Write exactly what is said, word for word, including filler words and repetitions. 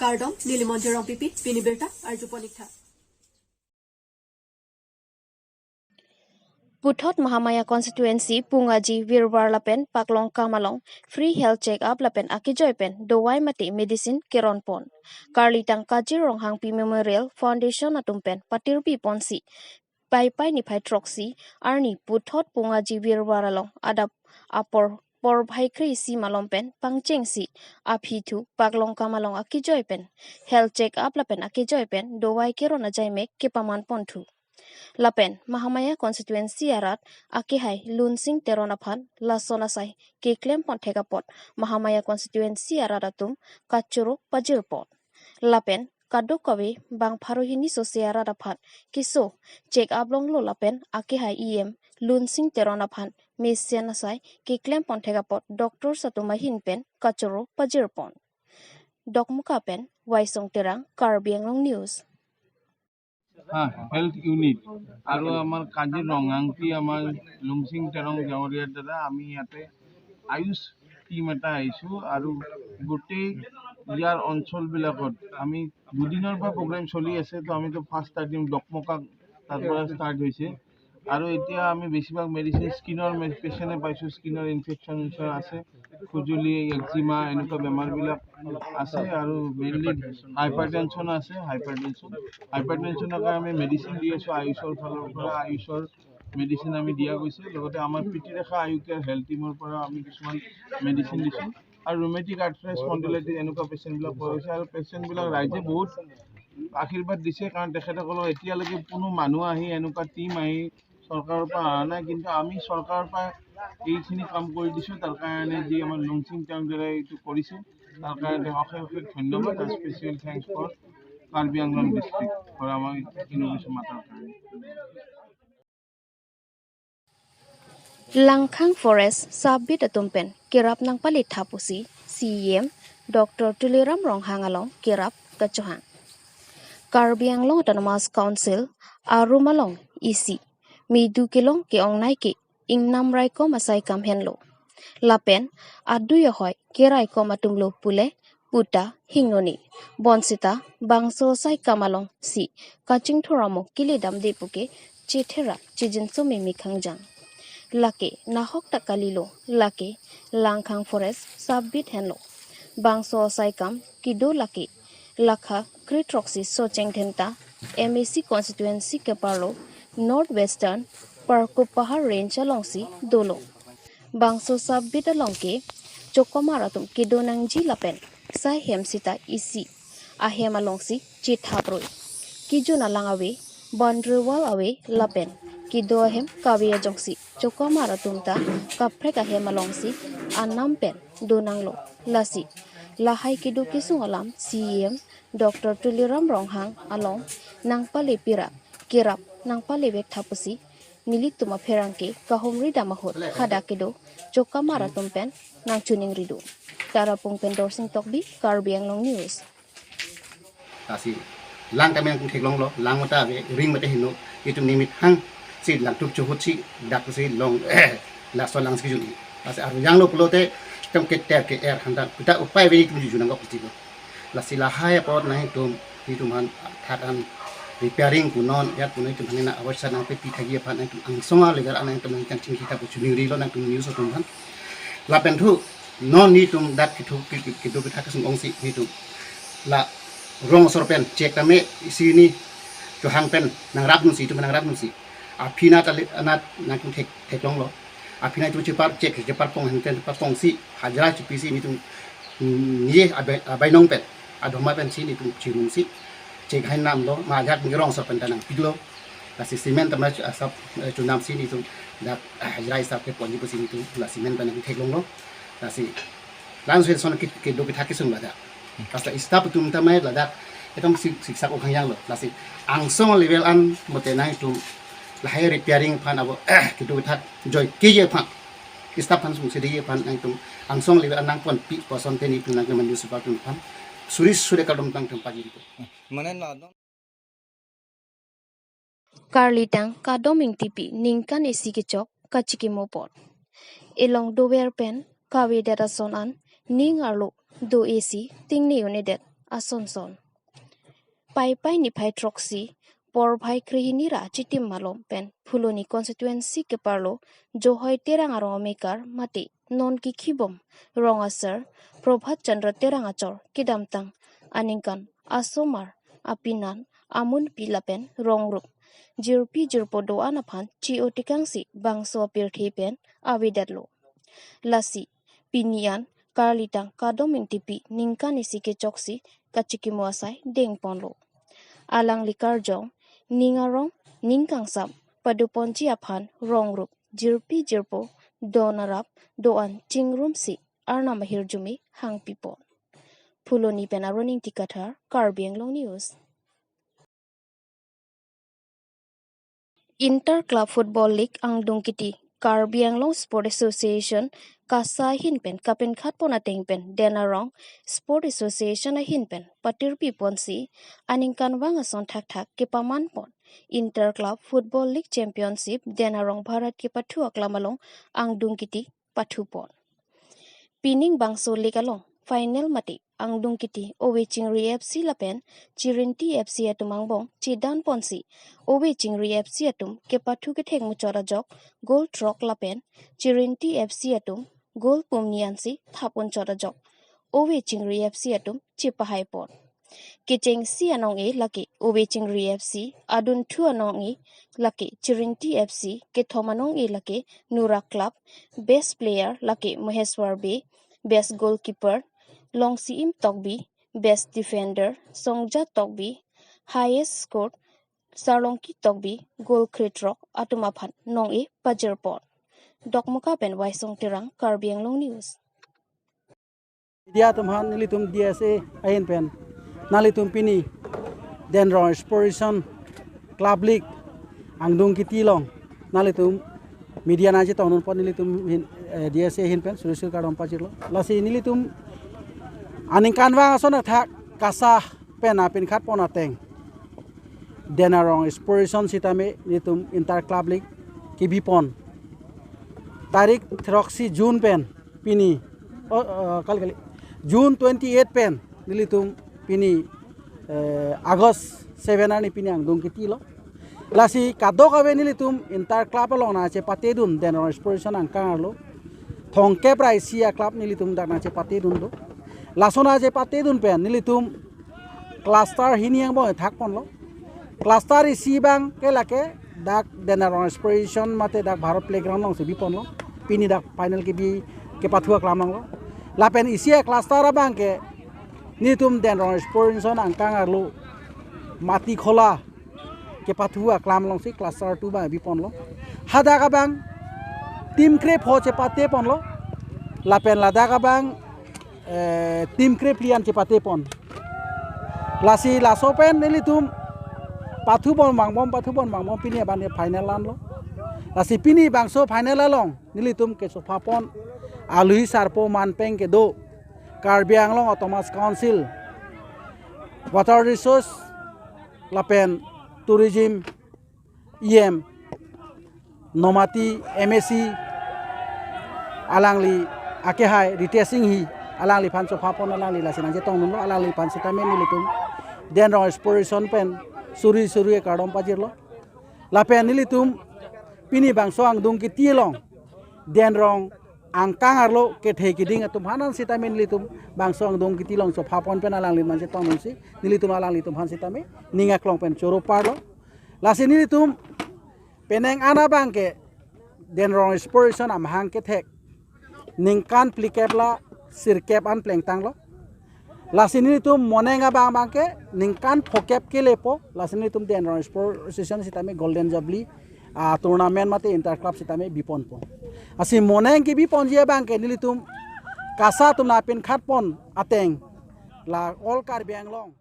Kardom, neli Monjir Rongpipi, pini birta arjupon ik tha. Puthot Mahamaya constituency Pungaji Virwar lapen Paklongkam along free health check up lapen akejoi pen dovai mate medicine keronpon. Karlitang Kajir Ronghangpi Memorial Foundation atum pen patirpi ponsi Paipai niphai throksi arni puthot Pungaji Virwar along adap apor porphai kre-isi malom pen pangchengsi aphi thu Paklongkam along akejoi pen health check up lapen akejoi pen dovai keron ajaimek kepaman pon thu. Lapen Mahamaya constituency arat akehai Lunsing Teron aphan lason asai keklem pon thek apot Mahamaya constituency arat atum kachoro pajir pon. Lapen kadokave bang pharo hini sose arat aphan keso check up longlo lapen akehai E M Lunsing Teron aphan mesen asai keklem pon thek apot doctors atum ahin pen kachoro pajir pon. Dokmoka pen Waisong Terang, Karbi Anglong News. হা, health unit আৰু আমাৰ কাজিৰ ৰঙাংটি, আমাৰ লুংচিং তেৰং গাঁৱৰীয়াৰ দ্বাৰা আমি ইয়াতে আয়ুষ টিম এটা আহিছোঁ আৰু গোটেই ইয়াৰ অঞ্চলবিলাকত আমি দুদিনৰ পৰা প্ৰগ্ৰেম চলি আছে। তো আমিতো ফাৰ্ষ্ট ষ্টাৰ্ট দিম, ডকমকা তাৰ পৰা ষ্টাৰ্ট হৈছে। আৰু এতিয়া আমি বেছিভাগ মেডিচিন স্কিনৰ পেচেণ্টে পাইছোঁ, স্কিনৰ ইনফেকশ্যন আছে, খুজুলি, একজিমা, এনেকুৱা বেমাৰবিলাক আছে। আৰু মেইনলি হাইপাৰ টেনশ্যন আছে, হাইপাৰ টেনশ্যন হাইপাৰ টেনশ্যনৰ কাৰণে আমি মেডিচিন দি আছোঁ আয়ুষৰ ফালৰ পৰা। আয়ুষৰ মেডিচিন আমি দিয়া গৈছে। লগতে আমাৰ প্ৰীতিৰেখা আয়ুষে হেল্থ টিমৰ পৰা আমি কিছুমান মেডিচিন দিছোঁ। আৰু ৰুমেটিক আৰ্থ্ৰাইটিছ স্পণ্ডিলাইটিছ এনেকুৱা পেচেণ্টবিলাক পোৱা গৈছে। আৰু পেচেণ্টবিলাক ৰাইজে বহুত আশীৰ্বাদ দিছে, কাৰণ তেখেতসকলৰ এতিয়ালৈকে কোনো মানুহ আহি, এনেকুৱা টিম আহি চৰকাৰৰ পৰা অহা নাই। কিন্তু আমি চৰকাৰৰ পৰা এইখিনি কাম কৰি দিছোঁ, তাৰ কাৰণে যি আমাৰ লুংচিং টাউন দ্বাৰা এইটো কৰিছে, তাৰ কাৰণে অশেষ অশেষ ধন্যবাদ। Special thanks for Karbi Anglong district for আমাৰ ইন'ভেশ্যন মাতাৰ কাৰণে। Langkhang Forest Sub-Beat atum pen kerap nangpale tha pusi C E M Doctor Tuliram Ronghang along kerap kachohang. Karbi Anglong Autonomous Council arum along isi midu kelong ke-ongnei ke ingnam raikom asai kam henlo. Lapen adui ahoi keraikom atumlo pule puta hingnone. Bonsita bangso asai kam alongsi kachingthur amo kele damde puke chetherak chejinso meme khangjang. Lake nahok ta kalilo, lake Langkhang Forest Sub-Beat henlo. Bangso asai kam kedo lake lakha kre throksi Socheng Dhenta M A C constituency keparlo North Western Parkup Pahar Range alongsi dolo. Bangso Sub-Beat along ke chokomar atum kedo nangji lapen sai hem sita isi ahem alongsi chethaproi. Kejun alang ave, boundary wall ave lapen kedo ahem kave ajongsi chokomar atum ta kaprek ahem alongsi anam pen do nanglo. Lasi lahai kedo kesung alam C E M Doctor Tuliram Ronghang along nangpale pira kerap nangpale vek tha pusi nelitum apherangke kahumri dam ahut hadak kedo chokomar atum pen nangchoningri do. Tarapung pen Dorsing Tokbi, Karbi Anglong News. Lasi lang kami nangtum theklonglo, lang mate ave, ring mate hingno, itum nimit hangsi langtup chohutsi dak si long laso lang si juni. Lasi arjanglo pulote itum keter ke-er hantang kita upai ave, itum jujunang kok putiko. Lasi lahai apot nangtum itum han thak an repairing punon, ya punon itum han na awasya nangpepi thagi aphan nangtum angsong a level an nangtum nangchingki ta pu choningrilo nangtum news atum han. Lapen thu non nelitum dak kethu ke- ke- kedo kethak kesung ongsi nelitum la rong asor pen chek tame isi ni chohang pen nangrap nunsi, itum nangrap nunsi. Aphi anat ale- anat nangtum thek theklonglo. Aphi anat itum chepar chek chepar pong henten chepar pongsi hajra chepisi nelitum, mm, ye abai- abainong pen adhoma pensi nelitum chirungsi chek hai namlo, ma ajak neli rong asor pen ta nangpiklo. Lasi cement tame asap, eh, chonamsi nelitum dak, eh, hajra asap keponji pusi nelitum la cement pen nangtheklonglo. Lasi lason ason ke- kedo kethak kesung ladak. Lasi staff atum tame ladak itum sik- siksak okhangjanglo. Lasi angsong level an mate nangtum lahai repairing aphan abo kedo kethak joi keje aphan, staff aphan sungse dei aphan nangtum angsong level an nangponpi pu asonte nelitum nangtum municipal atum aphan suri suri kardom tangtum pajiriko. Mane na Karlitang Kadom Ingtipi ningkan isi kechok kachikimo apot. Elong dover pen kavedet ason an ning arlo do isi tingne un-edet ason son. Paipai niphai throksi porphai krehini ra chitim malom pen Phuloni constituency keparlo Johoi Terang arong amekar mate non kikhibom rong asar Prabhat Chandra Terang achor kedamtang aningkan asomar apinan amunpi lapen rong rup jirpi jirpo do-an aphan chi-o tekangsi bangso apirthe pen avedetlo. Lasi pini an karlitang Kadom Ingtipi ningkan isi kechoksi kachikimo asai dengponlo. Alangli karjong ning arong ning kangsam padoponji aphan rong rup jirpi jirpo don arap do-an chingrumsi Arnam ahirjume hangpipon. Phuloni pen Aron Ingti Kathar, Karbi Anglong News. Inter Club Football League angdung kiti Karbi Anglong Sport Association, KASA ahin pen kapinkhatpon ateng pen Den Arong Sport Association ahin pen patirpiponsi aningkanvang ason thakthak kepamanpon Inter Club Football League Championship Den Arong Bharat kepathu aklam along angdung kiti pathupon. Pining bangso league along final mate angdung kiti Ove Chingri F C lapen Chirinti F C atum angbong chedanponsi Ove Chingri F C atum kepathu kethek muchot ajok goal throk lapen Chirinti F C atum goal pumni ansi thap unchot ajok Ove Chingri F C atum chepahaipon. Kechengsi anong-e lake Ove Chingri F C, adunthu anong-e lake Chirinti F C, kethom anong-e lake Nura Club, best player lake Maheshwar Bey, best goalkeeper Longsi Im Tokbi, best defender Songja Tokbi, highest score Sarlongki Tokbi, goal kre throk atum aphan nong-e pajirpon. Dokmoka pen Waisong Terang, Karbi Anglong News. Media atum aphan nelitum D S A ahin pen nanglitum pini Den Arong Sports Association Club League angdung kiti along nanglitum media nangchetongdunpon nelitum ahin, eh, D S A ahin pen suri suri kardom pajirlo. Lasi nelitum aningkanvang ason athak KASA pen kapinkhatpon ateng Den Arong Sports Association sitame nelitum Inter Club League kebipon. Tarik throksi June pen pini, oh, eh, kali kali, June twenty-eight pen nelitum pini, eh, August seven arni pini angdung kitilo. Lasi kadokave nelitum Inter Club along nangchepatedun Den Arong Sports Association angkang arlo. Thomkep ra isi a-club nelitum dak nangchepatedun do. Laso nangchepatedun pen nelitum cluster hini angbong thakponlo. Cluster isi abang ke lake dak Den Arong Sports Association mate dak Bharat Playground alongsi biponlo. Pini dak final kebi kepathu aklam alonglo. Lapen isi a-cluster abang ke nelitum Den Arong Sports Association angkang arlo Matikhola kepathu aklam alongsi cluster two abang biponlo. Hadak abang team krepho chepateponlo. Lapen ladak abang, eh, team krephli an chepatepon. Lasi laso pen nelitum pathubom vangbom, pathubom vangbom pini abang final anlo. Lasi pini bangso final along nelitum kesophapon alui sarpo manpeng kedo Karbi Anglong Autonomous Council, Water Resource lapen Tourism E M, Nomati M A C, alangli akehai Ritesh Enghi, alangliphan sophapon alangli lasi nangchetongdunlo, alangliphan sitame nelitum Den Arong Sports Association pen suri suri kardom pajirlo. Lapen nelitum pini bangso angdung kiti along Den Arong angkang arlo kethe kiding atum aphan sitame nelitum bangso angdung kiti along sophapon pen alangli nangchetongdunsi nelitum alanglitum aphan sitame ning aklong pen choro parlo. Lasi nelitum penang an abang ke Den Arong Sports Association amahang kethek ningkan phlikep la sirkep an plengtanglo. Lasi nelitum moneng abang abang ke ningkan phokep kelepo, lasi nelitum Den Arong Sports Association sitame Golden Jubilee, ah, tournament mate Inter Club sitame biponpo. Lasi moneng kebiponji abang ke nelitum KASA atum nangpinkhatpon ateng la all Karbi Anglong